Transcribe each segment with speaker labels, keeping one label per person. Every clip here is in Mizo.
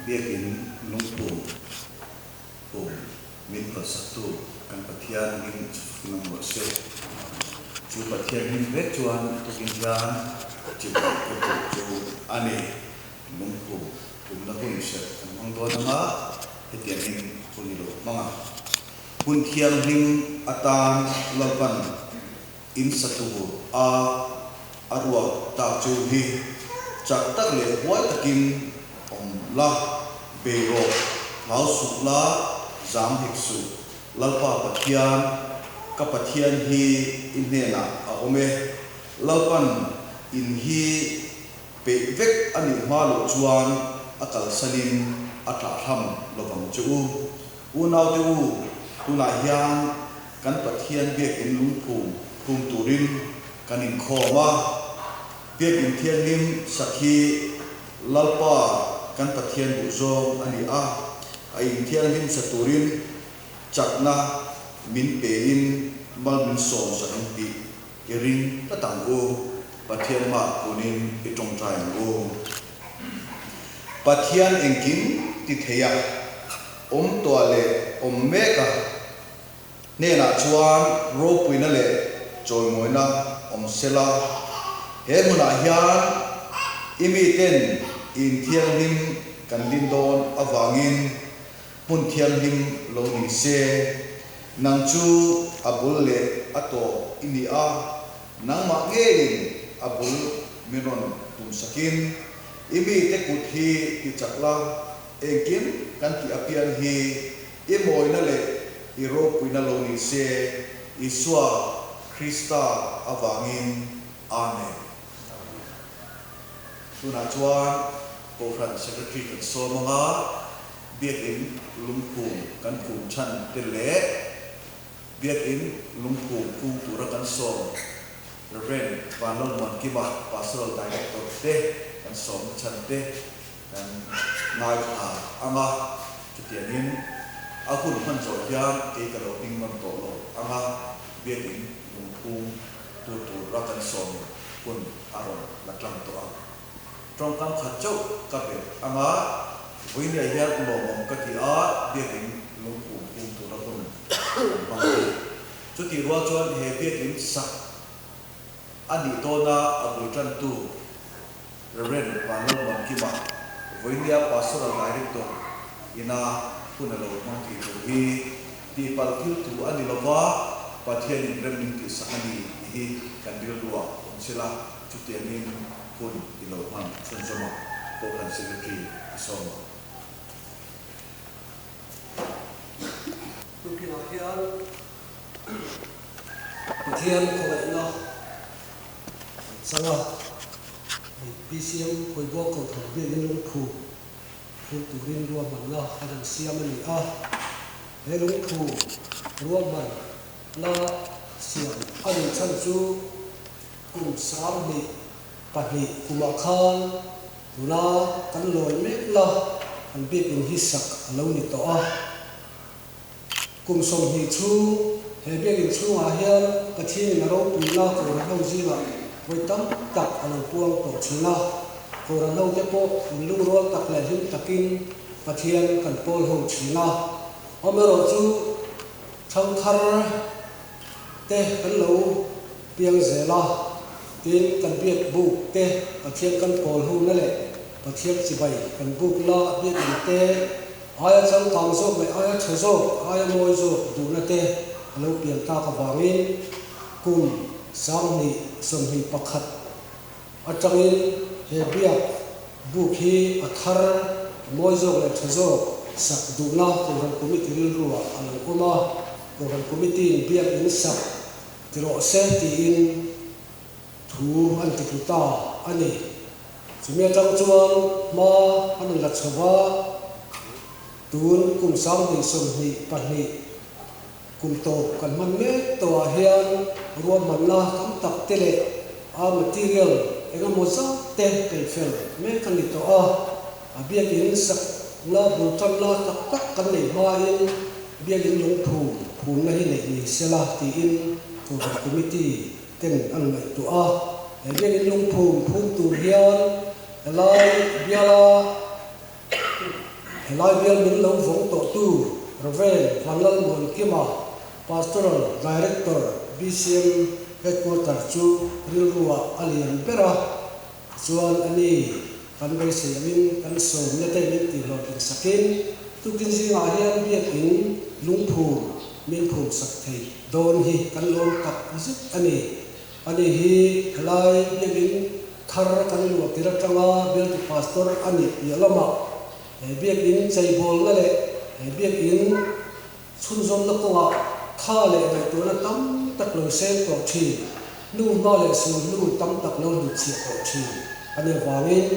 Speaker 1: Biakin lungphum phum min phalsaktu kan Pathian hming chu fakin awm rawh se. Chu Pathian hming vek chuan tukin hian chibai ka duh chu a ni. Lungphum phumna hun serh kan hmang dawn anga hetiangin hun i lo hmang a. Hmun thianghlim atan Lalpan in sa tur a a ruak tak chu hi chak tak leh huai takin awm la, bei rawh, hlau suh la, zam hek suh, Lalpa Pathian, ka Pathian hi i hnenah a awm e, Lalpan in hi peih vek a nih hma loh chuan a kalsanin a tlahhlam lovang che u. Unaute u, tunah hian kan Pathian biakinn lungphum phum turin kan inkhawm a. Biakinn thianghlim sak hi Lalpa kan Pathian duhzawng a ni a, a inthianghlim sa turin chakna min pein mal min sawm sak ang tih i ring tlat ang u. Pathian hmaah kunin i tawngtai ang u. Pathian engkim ti thei a, awm tuah leh awm mek a hnenah chuan ropuina leh chawimawina awm se la. He hmunah hian i miten inthianghlim kan din dawn avangin hmun thianghlim lo ni se. Nang chu a bul leh a tawp i ni a, nangmah ngeiin a bul min rawn tumsakin i mite kut hi ti chak la, engkim kan tih apiang hi i mawina leh i ropuina lo ni se, Isua Krista avangin. Amen. Tunah chuan Kohhran Secretary kan sawm anga Biakinn lungphum kan phum chhan te leh Biakinn lungphum phum tura kan sawm Rev. Vanlalmuankima, Pastoral Director te kan sawmna chhan te kan ngaithla ang a, chutiangin a hun hman zawh hian kei ka lo ding nawn tawh lo ang a, Biakinn lungphum tu tura kan sawm hun a rawn la tlang tawh ang. Tawngkam khat chauh ka belh ang a, vawinia hian lawmawm ka ti a, biakinn lungphum phum tura hun kan hmang a ni. Chutih rual chuan he biakinn sak a nih dawna a bul tantu Rev. Vanlalmuankima, vawinia Pastoral Director ina hun a lo hmang thei tur hi tihpalh thil thu a ni lova, Pathianin rem min tihsak a ni tih hi kan rilruah awm sela, chutiangin hun i lo hman chhunzawm a, Kohhran Secretary i sawm ang.
Speaker 2: Tukinah hian Pathian khawngaihna an chang a, hei BCM Hawibuang Kohhran biakin lungphu phur turin ruahmanna an han siam a ni a, he lungphu ruahmanna siam a nih chhan chu kum 22 kumah khan tuna kan lawi mek la kan biakin hi sak a lo ni tawh a. Kum 20 chhung he biakin chhungah hian Pathianin a ropuina Kohhranho zingah vawi tam tak a lo puang tawh thin a. Kohhranhote pawh min lungrual tak leh hlim takin Pathian kan pawl ho thin a. Amaherawh chu thangthar te kan lo piang zel a, tin kan biak buk te Pathian kan pawl ho na leh Pathian chibai kan buk la biakin te Aia changkang zawk leh aia tha zawk, aia mawi zawk duhna te a lo pian tak avangin kum 2021 atangin he biak buk hi a thar mawi zawk leh tha zawk sak duhna Kohhran Committee rilruah a lo awm a, Kohhran Committee-in biak in sak ti rawh se tiin thu an ti tlu ta a ni. Chumi atang chuan hma an rawn la chho va, tun kum 2022 kum tawp kan hman mek tawhah hian ruahmanna tam tak te leh a material eng emaw zat te peih fel mek a ni tawh a. A biakinn sakna bul tanna tak tak kan neih hmain biakinn lungphum phumna hi neih ni sela tiin Kohhran Committee ten an ngaihtuah a, he biakinn lungphum phum tur hian helai biala Helai bial min lo vawng tawhtu Rev. Vanlalmuankima, Pastoral Director, BCM Headquarter chu rilruah a lian ber a, tichuan a ni kan beisei angin kan sawmna te min tihhlawhtlin sakin tukin zingah hian biakin lungphur min phum sak thei dawn hi kan lawm tak zet a ni. Ani hi helai biakin thar kan luah tir atanga bialtu pastor a nih piah lamah he biakin cheibawlna leh he biakin chhunzawmna kawngah tha leh ngaihtuahna tam tak lo seng tawh thin, nu hma leh sul hnu tam tak lo hnutchhiah tawh thin a nih avangin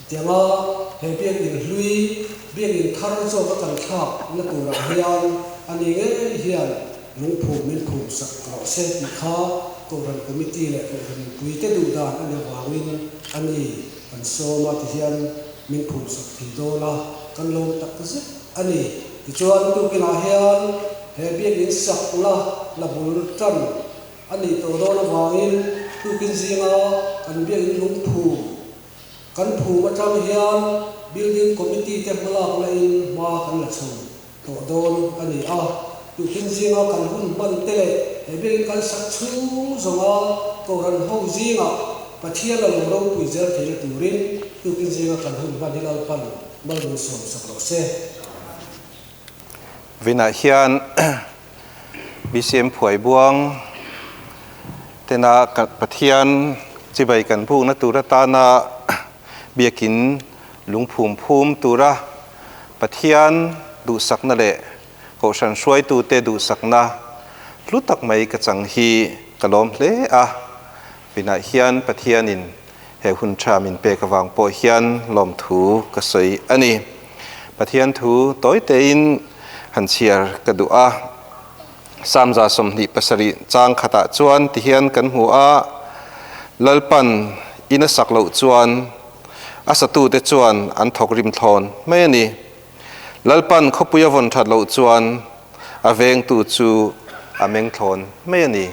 Speaker 2: tianga he biakin hlui, biakin thar zawka kan thlak na turah hian ani ngei hian Lungphum min phum sak rawh se tih kha Kohhran Committee leh Kohhran mipuite duh dan a nih avangin a ni kan sawm a tihian min phum sak thei dawn a, kan lawm tak zet a ni. Tichuan tukinah hian he biakinn sakna la bul tan a nih tawh dawn avangin tukin zinga kan biakinn lungphum kan phum atang hian Building Committee te hmalakna in hma kan la chho tawh dawn a ni a, tukin zinga kan hun hman te leh he biakin kan sak chhung zawnga Kohhran ho zingah Pathian a lo ropui zel theihna turin tukin zinga kan hun hman hi Lalpan malmun sawm sak rawh se.
Speaker 3: Vinah hian BCM phuai buang tena Pathian chibai kan bukna tur atana biakin lungphum phum tura Pathian duhsakna leh Kohhran hruaitute duhsakna hlu tak mai ka chang hi ka lawm hle a. Pinah hian Pathianin he hun tha min pek avang pawh hian lawmthu ka sawi a ni. Pathian thu tawi tein han chhiar ka duh a. Samza 27 chang khatah chuan tihian kan hmu a, Lalpan in a sak loh chuan A satute chuan an thawk rim thlawn mai a ni. Lalpan khawpui a vawn that loh chuan a vengtu chu a meng thlawn mai a ni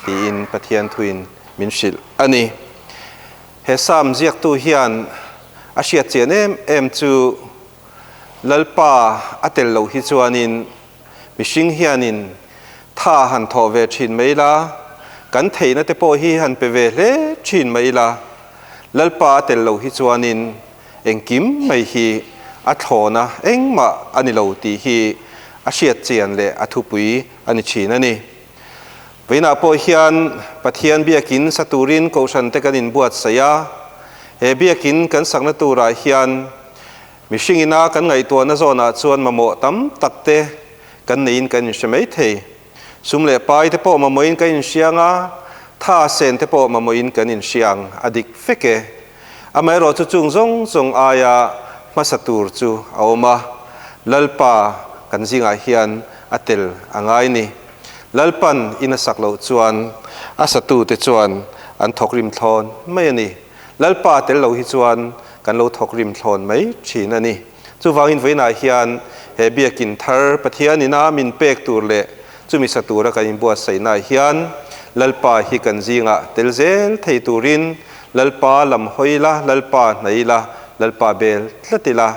Speaker 3: tiin Pathian thuin min hrilh a ni. He Psalm ziaktu hian a hriat chian em em chu Lalpa a tel loh hi chuanin mihring hianin tha han thawh ve thin mai la, kan theihna te pawh hi han pe ve hle thin mai la, Lalpa a tel loh hi chuanin engkim mai hi a thlawna engmah a ni lo tih hi a hriat chian leh a thupui a ni thin a ni. Vawiinah pawh hian Pathian biakin sa turin Kohhran te kan inbuatsaih a, he biakin kan sakna turah hian Mihring ina kan ngaihtuahna zawnah chuan mamawh tam tak te kan neiin kan inhre mai thei. Sum leh pai te pawh mamawhin kan inhriang a, tha sen te pawh mamawhin kan inhriang a dik vek e. Amaherawh chu chung zawng zawng aia hmasa tur chu a awm a, Lalpa kan zingah hian a tel a ngai ni. Lalpan in a sak loh chuan a satute chuan an thawk rim thlawn mai a ni. Lalpa tel lo hi chuan kan lo thawk rim thlawn mai thin a ni. Chuvangin vawiinah hian he biakin thar Pathian ina min pek tur leh chumi sa tura kan inbuatsaihnaah hian Lalpa hi kan zingah tel zel thei turin Lalpa lam hawi ila, Lalpa hnai ila, Lalpa bel tlat ila,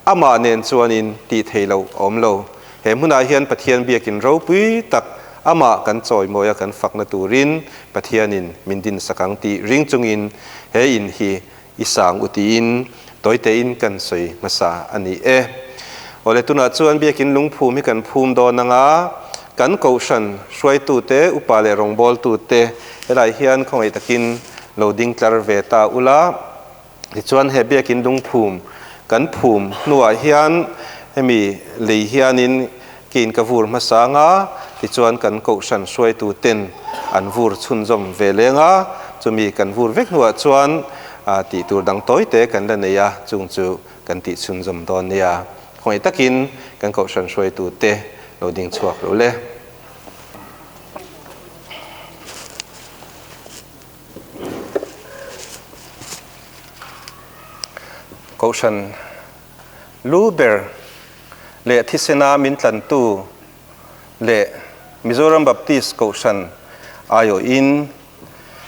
Speaker 3: amah nen chuanin tih thei loh a awm lo. He hmunah hian Pathian biakin ropui tak amah kan chawimawi a kan fakna turin Pathianin min dinsak ang tih ring chungin he in hi i sang u tiin tawitein kan sawi hmasa a ni e. Awle tunah chuan biakin lungphum hi kan phum dawn anga kan kohhran hruaitute, upa leh rawngbawltute helai hian khawngaih takin lo ding tlar ve ta ula. Tichuan he biakin lungphum kan phum hnuah hian hemi lei hianin kein ka vur hmasa anga tichuan kan kohhran hruaitu ten an vur chhunzawm ve leng a, chumi kan vur vek hnuah chuan tih tur dang tawi te kan la nei a, chung chu kan tih chhunzawm dawn nia. Khawngaih takin kan kohhran hruaitu te lo ding chhuak lo le. Kohhran lu ber leh thisena min tlantu leh Mizoram Baptist Kohhran aiawhin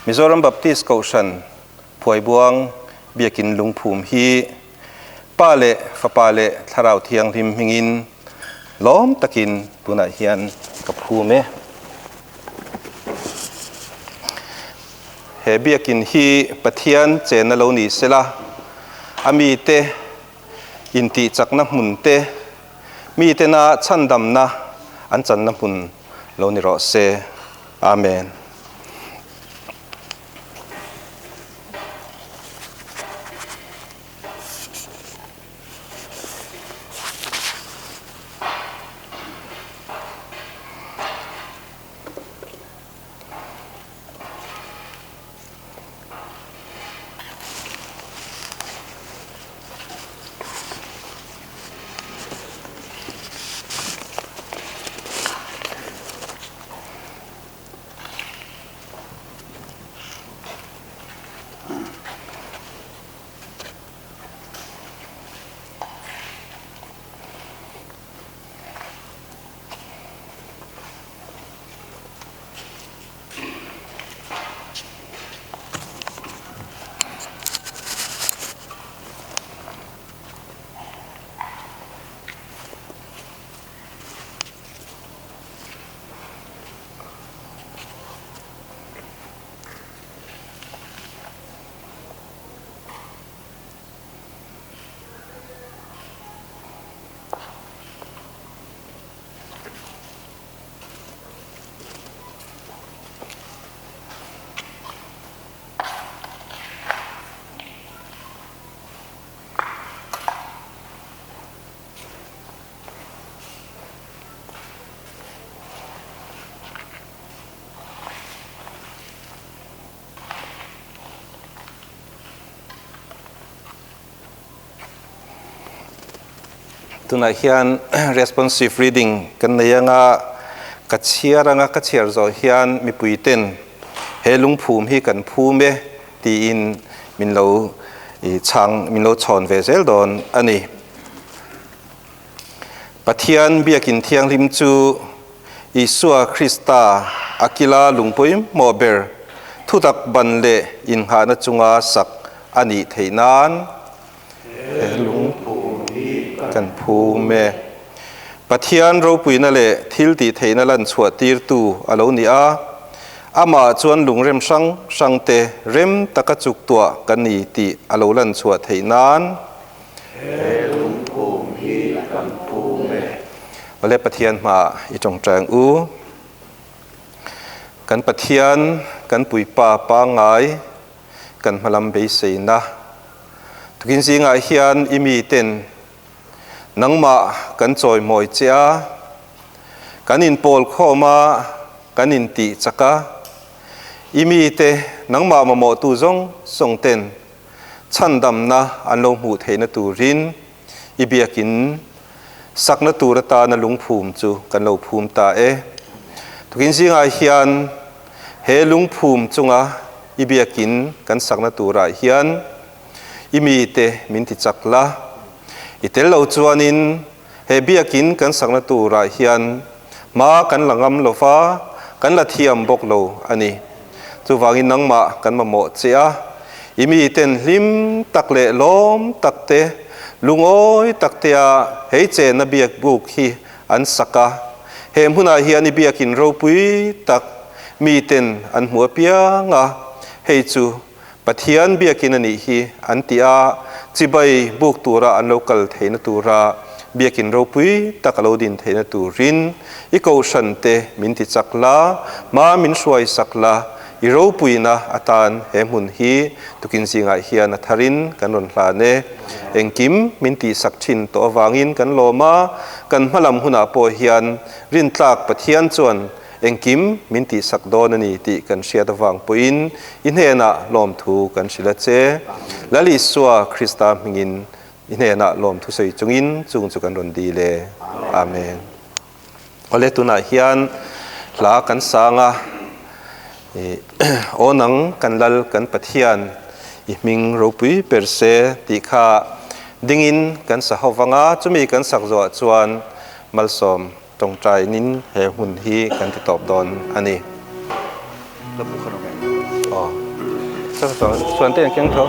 Speaker 3: Mizoram Baptist Kohhran Phuaibuang Biakin Lungphum hi. Pa leh Fapa leh Thlarau Thianghlim hmingin lawm takin tunah hian ka phum e. He biakin hi Pathian chenna lo ni sela, a mite intihchakna hmun te, mitena chhandamna an channa hmun lo ni rawh se. Amen. Tunah hian responsive reading kan nei anga ka chhiar anga ka chhiar zawh hian mipui ten he lungphum hi kan phum e tiin min lo chhang min lo chhawn ve zel dawn a ni. Pathian biakin thianghlim chu Isua Krista a kila lungpawimawh ber thutak ban leh innghahna chunga sak a nih theih nan he lungphum hi kan phum e. Pathian ropuina leh thil tih theihna lan chhuah tirtu a lo ni a, amah chuan lungrem hrang hrangte rem taka chuk tuah kan ni tih a lo lan chhuah theih nan
Speaker 1: He lungphum hi kan phum e.
Speaker 3: Awle Pathian hmaah i tawngtai ang u. Kan Pathian, kan Puipa pangngai, kan hmalam beiseina. Tukin zingah hian i miten nangmah kan chawimawi che a, kan inpawl khawm a, kan intih chak a, i mite nangmah mamawhtu zawng zawng ten Chhandamna an lo hmuh theihna turin i biakin sakna tur atana lungphum chu kan lo phum ta e. Tukin zingah hian he lungphum chunga i biakin kan sakna turah hian i mite min ti chak la. I tel lo chuanin he biakin kan sakna turah hian hma kan la ngam lo va, kan la thiam bawk lo a ni. Chuvangin nangmah kan mamawh che a, i miten hlim tak leh lawm tak te, lungawi tak tea hei chenna biak buk hi an sak a. He hmunah hian i biakin ropui tak miten an hmu apiang a, hei chu Pathian biakin a nih hi an ti a, chibai buk tura an lo kal theihna tura biakin ropui tak a lo din theihna turin i kohhran te min ti chak la, hma min hruai sak la, i ropuina atan he hmun hi tukin zingah hian a tharin kan rawn hlan e. Engkim min tihsak thin tawh avangin kan lawm a, kan hmalam hunah pawh hian rintlak Pathian chuan Engkim min tihsak dawn a ni tih kan hriat avang pawhin i hnenah lawmthu kan hrilh a che. Lal Isua Krista hmingin i hnenah lawmthu sawi chungin chung chu kan rawn dil e. Amen. Awle tunah hian hla kan sang a, Aw nang kan Lal kan Pathian i hming ropui ber se tih kha dingin kan sa ho vang a, chumi kan sak zawhah chuan malsawm Tawngtainin he hmun hi kan ti tawp dawn a ni. Aw. Chuan te an keng tho.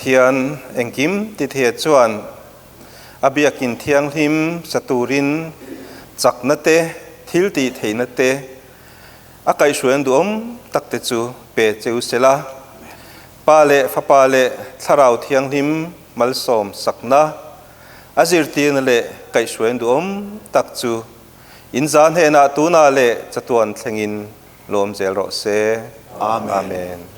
Speaker 3: Pathian engkim tithei chuan a biakin thianghlim sa turin chakna te, thil tih theihna te, a kaihhruaian duhawm tak te chu pe che u sela. Pa leh Fapa leh Thlarau Thianghlim malsawm sakna, a zirtirna leh kaihhruaian duhawm tak chu in za hnenah tunah leh chatuan thlengin lawm zel rawh se.
Speaker 1: Amen.
Speaker 3: Amen.